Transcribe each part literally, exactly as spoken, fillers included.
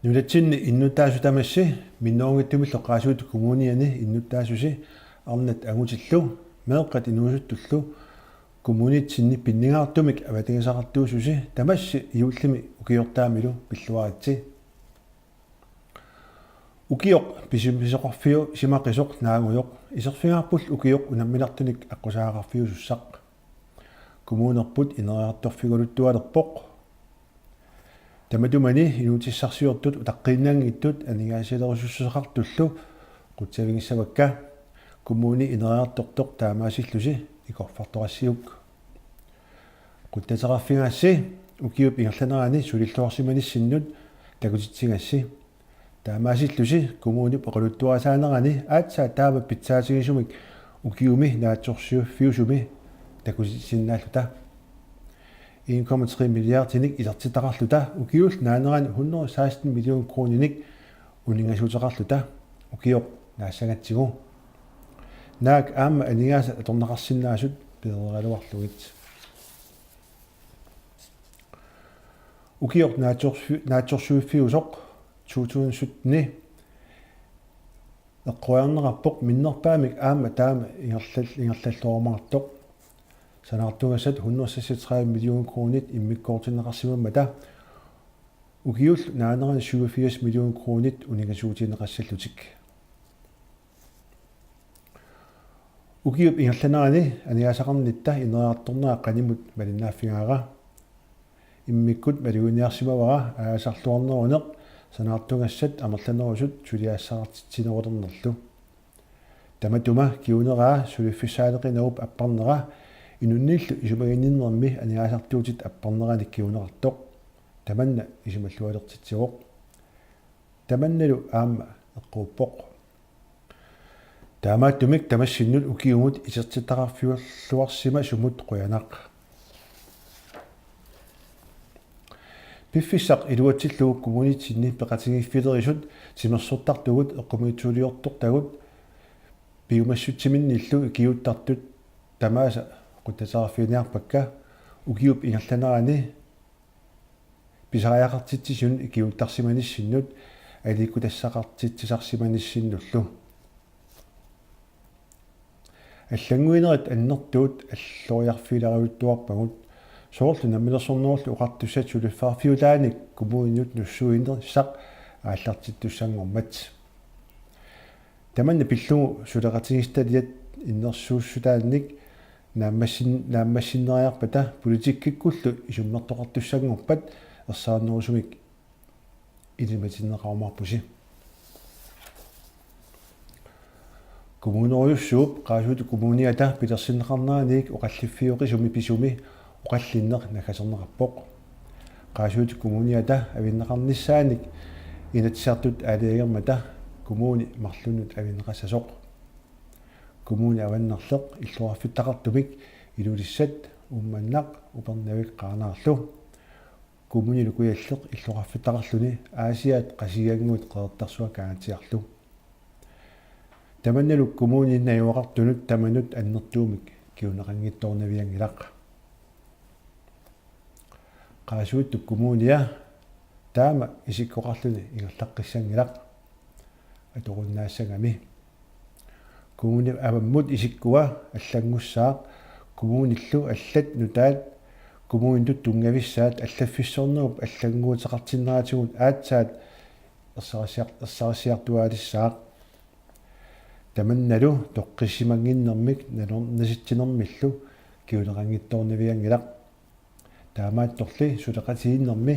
Nunatsinni innuttaasut tamassi minnerunngitsumillu Qaasuitsup Kommuniani innuttaasusi arnat angutillu meeqqat inuusuttullu kommunitsinni pinningaartumik avatangiiseqartuususi tamassi juullimi ukiortaamilu pilluaritsi. Ukioq pisumik pisoqarfiusimaqisoq naangujoq, iserfigaarpullu ukioq unamminartunik aqqusaagaqarfiusussaq. Kommunerput ineriartorfigaluttualerpoq. Tamatumani inuutissarsiortut utaqqiinnanngitsut aningaasalerusussuseqartullu qutsavigissavakka, kommuni ineriartortoq taamaasillusi ikorfartoqassiuk. Qutsataqarfigaassi ukiup ingerlanerani sulilluarsimanissinnut takutitsigassi. Taamaasillusi kommunip oqaluttuarisaanerani aatsaat taama pitsaatigisumik ukiumi naatsorsuiffiusumi takutitsinnaalluta. En komma tre milliardinik isertitaqarluta ukiullu naanerani hundrede seksten million kroninik uninngasuuteqarluta ukioq naassagatsigu. Naak aamma aningaasat atorneqarsinnaasut pereeraluarlugit. Ukioq naatsorsu-, naatsorsuiffiusoq to tusind sytten eqqoriarneqarpoq minnerpaamik aamma taama ingerlal-, ingerlalluarumaartoq. Sanaartugassat hundrede seksogtredive million kronit immikkoortinneqarsimammata ukiullu naanerani syvogfirs million kronit uninngasuutigineqassallutik. Ukiup ingerlanerani aningaasaqarnitta ineriartornera qanimut malinnaaffigaara. Immikkut maluginiarsimavara aalisarluarneruneq sanaartugassat amerlanerusut suliassaqartitsinerulernerlu. Tamatuma kinguneraa suliffissaaleqinerup apparnera inunnillu isumaginninnermi aningaasartuutit apparneranik kinguneqartoq. Tamanna isumallualertitsivoq. Tamannalu aamma eqquuppoq. Taamaattumik tamassinnut ukiumut isertitaqarfiulluarsimasumut qujanaq. Piffissaq iluatsillugu kommunitsinni peqatigiiffilerisut timersortartugut eqqumiitsuliortortagut piumassutsiminnillu ikiuuttartut tamaasa qutsataqarfiginiarpakka ukiup ingerlanerani pisariaqartitsisunut ikiuuttarsimanissinnut aliikkutassaqartitsisarsimanissinnullu. Allannguinerit annertuut alloriarfigilaariartuarpagut, soorlu Namminersornerullu Oqartussat suliffigilaarfiulaanik kommuninut nussuinerissaq aallartittussanngormat. Tamanna pillugu suleqatigiissitaliat innersuussutaannik naammassin-, naammassinneriarpata politikkikkullu isummertoqartussanngorpat ersarinnerusumik ilimatinneqarumaarpusi. Kommunerujussuup Qaasuitsup Kommuniata pilersinneqarneraniit oqalliffiuqisumi pisumi oqallinneq naggaserneqarpoq. Qaasuitsup Kommuniata avinneqarnissaanik Inatsisartut aalajangermata kommuni marlunnut avinneqassasoq. Kommuni avannarleq illoqarfittaqartumik Ilulissat, Uummannaq, Upernavik, Qaanaarlu. Kommunilu kujalleq illoqarfittaqarluni Aasiaat Qasigiannguit Qeqertarsuaq Kangaatsiarlu. Tamannalu kommuninut najugaqartunut tamanut annertuumik kinguneqanngitsoornavianngilaq. Qaasuitsup Kommunia taama isikkoqarluni ingerlaqqissanngilaq atorunnaassagami. Kommunip avammut isikkua allanngussaaq, kommunillu allat nutaat kommunitut tunngavissaat allaffissornerup allannguuteqartinneratigut aatsaat ersarissiar-, ersarissiartuaalissaaq. Tamannalu toqqissisimannginnermik nalornasitsinermillu kinguneqanngitsoornavianngilaq. Taamaattorli suleqatigiinnermi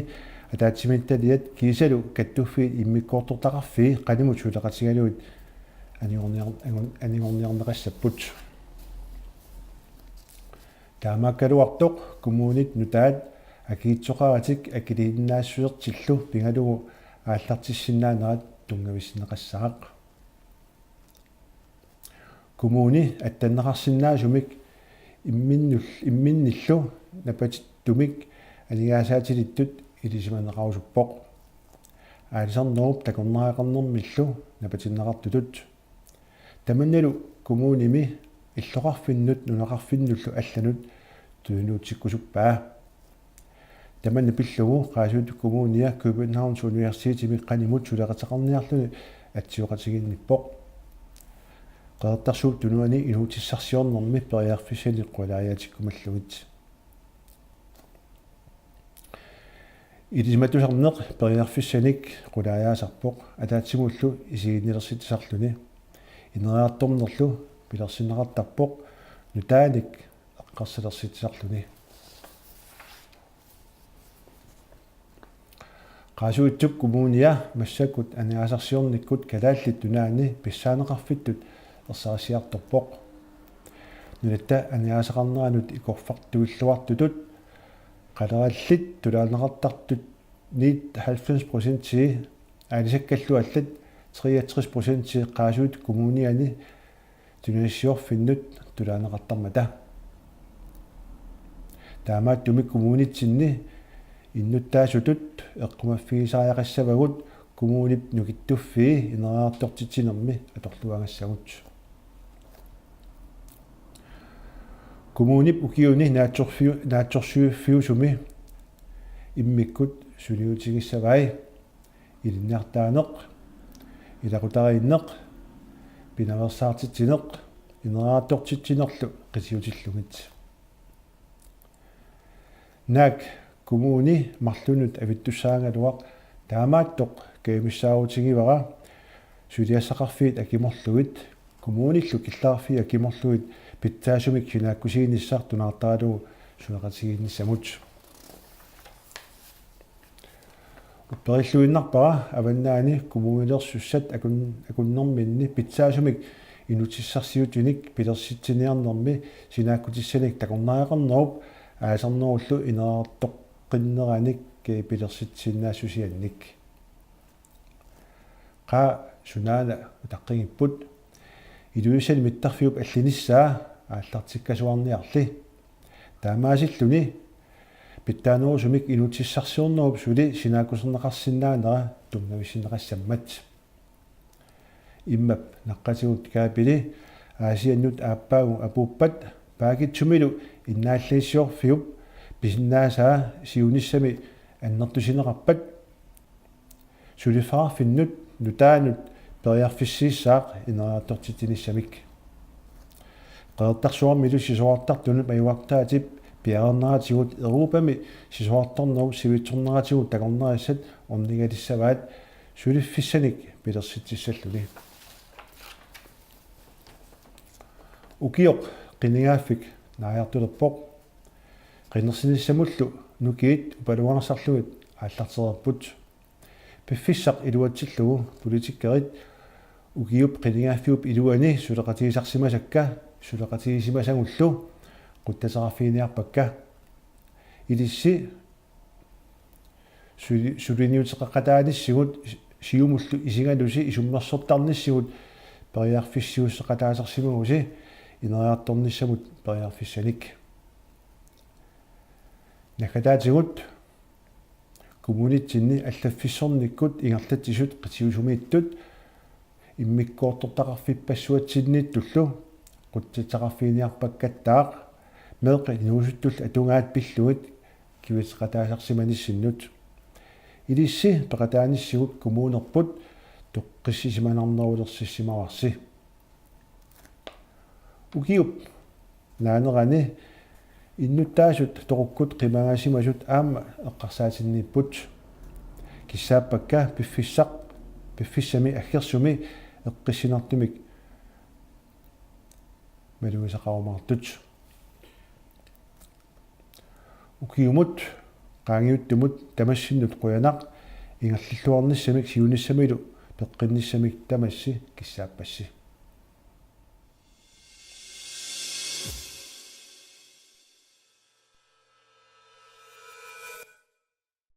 ataatsimiititaliat kiisalu kattuffiit immikkoortortaqarfii qanimut suleqatigalugit anigorniar-, angun-, anigorniarneqassapput. Taamaakkaluartoq kommunit nutaat akiitsoqaratik akiliinnaassusertillu pigalugu aallartissinnaanerat tunngavissinneqassaaq. Kommuni attanneqarsinnaasumik imminnul-, imminnillu napatittumik aningaasaatilittut ilisimaneqarusuppoq. Aalisarnerup takornariaqarnermillu napatinneqartutut. Tamannalu kommunimi illoqarfinnut nunaqarfinnullu allanut tuninuutsikkusuppaa. Tamanna pillugu Qaasuitsup Kommunia Københavns Universitetimi qanimut suleqateqarniarluni atsioqatigiinnippoq. Qeqertarsuup Tunuani inuutissarsiornermi periarfissanik qulaajatikkumallugit. Ilisimatusarneq periarfissanik qulaajaasarpoq, ataatsimullu isiginnilersitsisarluni. Ineriartornerlu pilersinneqartarpoq, nutaanik eqqarsalersitsisarluni. Qaasuitsup Kommunia massakkut aningaasarsiornikkut Kalaallit Nunaanni pissaaneqarfittut ersarissiartorpoq. Nunatta aningaasaqarneranut ikorfartuilluartutut qalerallit tulaanneqartartut nioghalvfems procentii aalisakkalluallat treogtres procentii Qaasuitsup Kommuniani tunisiorfinnut tulaanneqartarmata. Taamaattumik kommunitsinni innuttaasutut eqqumaffigisariaqassavagut kommunip nukittuffii ineriartortitsinermi atorluagassagut. Kommunip ukiuni naatsorfiu-, naatsorsuiffiusumi immikkut suliutigissavai ilinniartitaaneq, ilaqutariinneq, pinaveersaartitsineq, ineriartortitsinerlu qitiutillugit. Naak kommuni marlunnut avittussaagaluaq taamaattoq kajumissaarutigaara suliassaqarfiit akimorlugit, kommunillu killeqarfiit akimorlugit pitsaasumik sinaakkusiinissaq tunaartaralugu suleqatigiinnissamut. Upperilluinnarpara Avannaani kommunilersussat akun-, akunnerminni pitsaasumik inuutissarsiutinik pilersitsiniarnermi sinaakkutissanik takornariaqarnerup aalisarnerullu ineriartoqqinneranik pilersitsisinnaassusiannik. Qaa sunaana utaqqigipput, Ilulissani mittarfiup allinissaa aallartikkasuarniarli. Taamaasilluni pitsaanerusumik inuutissarsiornerup suli sinaakkuserneqarsinnaanera tunngavissinneqassammat. Immap naqqatigut kabeli Aasiannut aappaagu apuuppat paakitsumilu innaallassiorfiup pisinnaasaa siunissami annertusineqarpat suliffeqarfinnut nutaanut periarfissiissaaq ineriartortitsinissamik. Qeqertarsuarmilu sisorartartunut majuartaatip piareerneratigut Europami sisorartarnerup sivitsorneratigut takornarissat ornigalissavaat suliffissanik pilersitsissalluni. Ukioq qinigaaffik naajartulerpoq. Qinersinissamullu nukiit upaluarsarlugit aallartereerput. Piffissaq iluatsillugu politikerit ukiup qinigaaffiup iluani suleqatigisarsimasakka suleqatigisimasagullu qutsataqarfiginiarpakka. Ilissi suli-, suliniuteqaqataanissigut siumullu isigalusi isummersortarnissigut periarfissiuusseqataasarsimagusi ineriartornissamut periarfissanik. Naggataatigut kommunitsinni allaffissornikkut ingerlatsisut qitiusumiittut immikkoortortaqarfippassuatsinniittullu qutsataqarfiginiarpakkattaaq meeqqat inuusuttullu atugaat pillugit kivitseqataasarsimanissinnut. Ilissi peqataanissigut kommunerput toqqissisimanarnerulersissimavarsi. Ukiup naanerani innuttaasut toqukkut qimagasimasut aamma eqqarsaatinniipput. Kissaappakka piffissaq, piffissami aggersumi eqqissinartumik malugisaqarumaartut. Ukiumut qaangiuttumut tamassinnut qujanaq ingerlalluarnissamik siunissamilu peqqinnissamik tamassi kissaappassi.